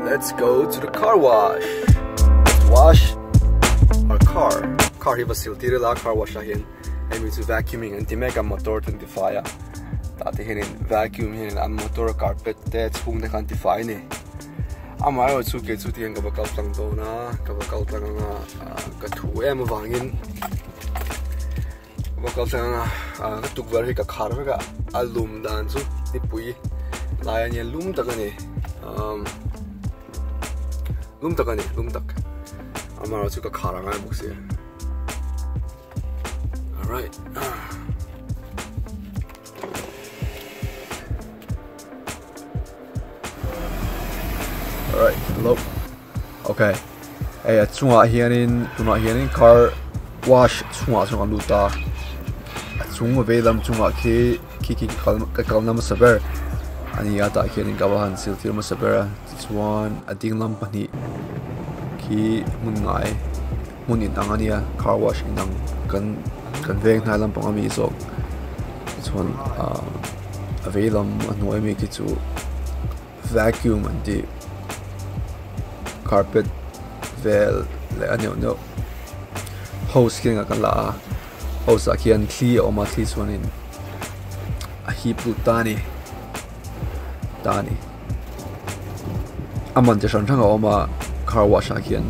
Let's go to the car wash. Let's wash our car. Car hi va sil tir ila car wash ah hian hemi chu vacuuming an ti mek a motor te an ti fai a tah te hianin vacuum hianin an motor carpet te chhung te kha an ti fai a ni. Amaherawhchu kei chu tihian ka va kal tlang dawn a ka va kal tlang anga ka thu em avangin ka va kal tlang anga ka tukverh hi ka khar vek a a lum dan chu nipui lai a nia lum tak a ni lum tak a ni lum tak amaherawhchu ka khar angai bawk sia alright. Alright, hello. Okay. Hei a chungah hianin tunah hianin car wash chungah chuan ka lut a a chung vei lam chungah khi khi khi ka kalna hmasa ber a ni a tah khianin ka va han sil tir hmasa ber a tichuan a ding lam pahnih khi hmun ngai hmun inang a nia car wash inang kan kan veng hnai lampang ami zawk tichuan ahh a vei lam a hnuai ami khi chu vacuum an tih carpet vel leh a neuh neuh hose keng ah kan la a hose ah khian thli a awm a thli chuanin a hip lut ta a ni ta a ni. A man chi hran hrang a awm a car wash ah khian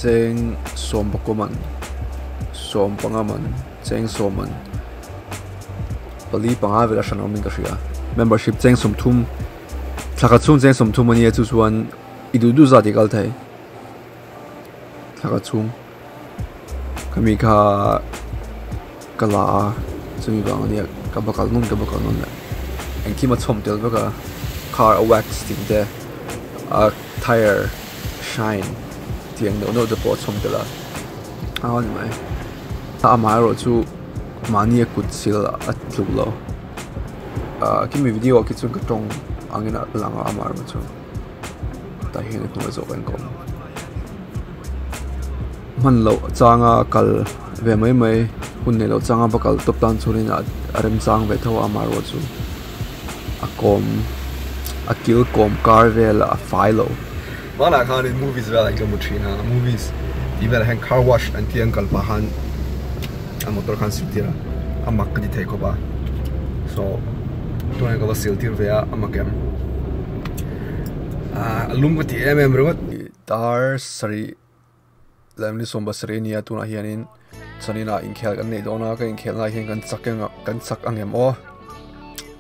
cheng sawm pakua man sawm panga man cheng sawm man pali panga vel a hran awm in ka hria membership cheng sawmthum thla khat chhung cheng sawmthum a nia chu chuan i duh duh zat i kal thei thla khat chhung khami kha ka la a chumi vang ania ka va kal nawn ka va kal nawn leh engkim a chhawm tel vek a car a wax tih te a tyre shine tih ang neuh neuh te pawh a chhawm tel a a ni mai amaherawh chu mahni a kut sil a tluk lo ah khimi video ah khi chuan ka tawng angin a lang a amaherawh chu. Tah hian a hnuai zawk a inkawm hman loh changa kal ve mai mai hun neih loh changa va kal tawp tan chuanin a remchang ve tho a amaherawh chu a kawm a kil kawm kar vel a fai lo. Hmanah khanin movies velah ka hmu thin a movies tih velah hian car wash an tih ang kal pah khan a motor khan sil tir a a mak ka ti thei khawp a so tunah ka va sil tir ve a a mak em. A lum ka ti em em ringawt. Dar sarih leh ni sawm pasarih a ni a tunah hianin chuanin ah inkhel kan neih dawn a ka inkhel na ah hian kan chak eng kan chak ang em aw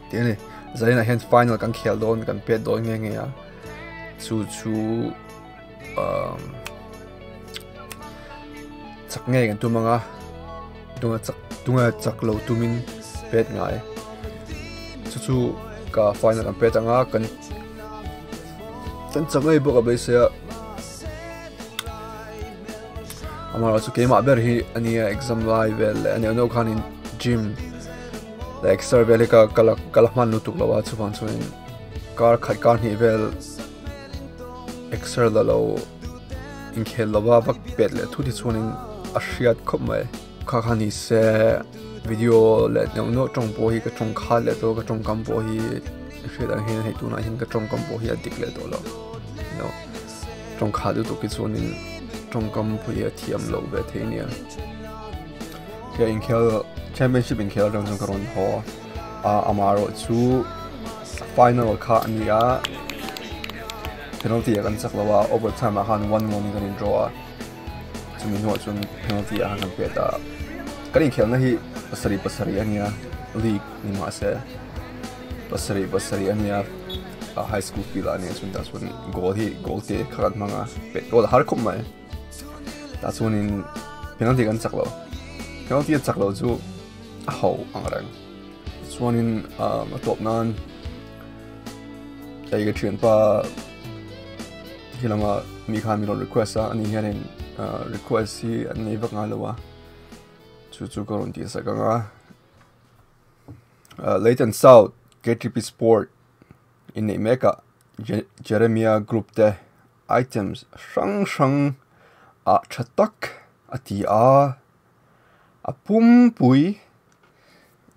tih a ni zanin ah hian final kan khel dawn kan pet dawn nghe nghe a chu chu umm chak ngei kan tum ang a tunga chak tunga chak lo tumin pet ngai chu chu ka final kan pet ang a kan kan chak ngei bawk a beisei a amaherawhchu chu keimah ber hi a nia exam lai vel leh a nih ang khanin gym leh exer vel hi ka ka la ka la hman lutuk lo a chuvang chuanin kar khat kar hnih vel exer la lo inkhel lova va pet leh thut hi chuanin a hriat khawp mai kha kha ni se video leh neuh neuh tawng pawh hi ka tawng khat leh tawh ka tawngkam pawh hi hriat ang hian hei tunah hian ka tawngkam pawh hi a dik leh tawh lo no tawng khat lutuk hi chuanin tawngkam pawh hi a thiam loh ve thei ania ke inkhel championship inkhel atang chuan ka rawn haw a amaherawhchu final kha a ni a penalty ah kan chak lo a overtime ah khan 1-1 in kan in draw a chumi hnuah chuan penalty ah khan kan pet a kan inkhelhna hi pasarih pasarih a nia league ni mahse pasarih pasarih a nia high school field ah a nia chuan tah chuan goal hi goal te kha kan hmang a pet goal a har khawp mai tah chuanin penalty kan chak lo penalty a chak lo chu a ho ang reng chuanin a tawp nan hei ka thianpa hi lama mi khan min rawn request a ani hianin request hi an nei vak ngai lo a chu chu ka rawn tih sak ang a Leighton South K_T_P Sport inneih mek ah Jeremia group te items hrang hrang ah tha tak a ti a a pumpui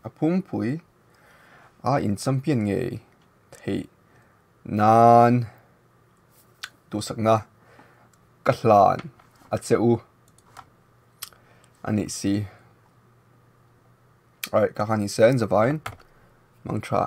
a pumpui a in champion ngei theih nan. duhsakna ka hlan a che u a nih si. Alright, ka kha ni se, in zavain mang tha.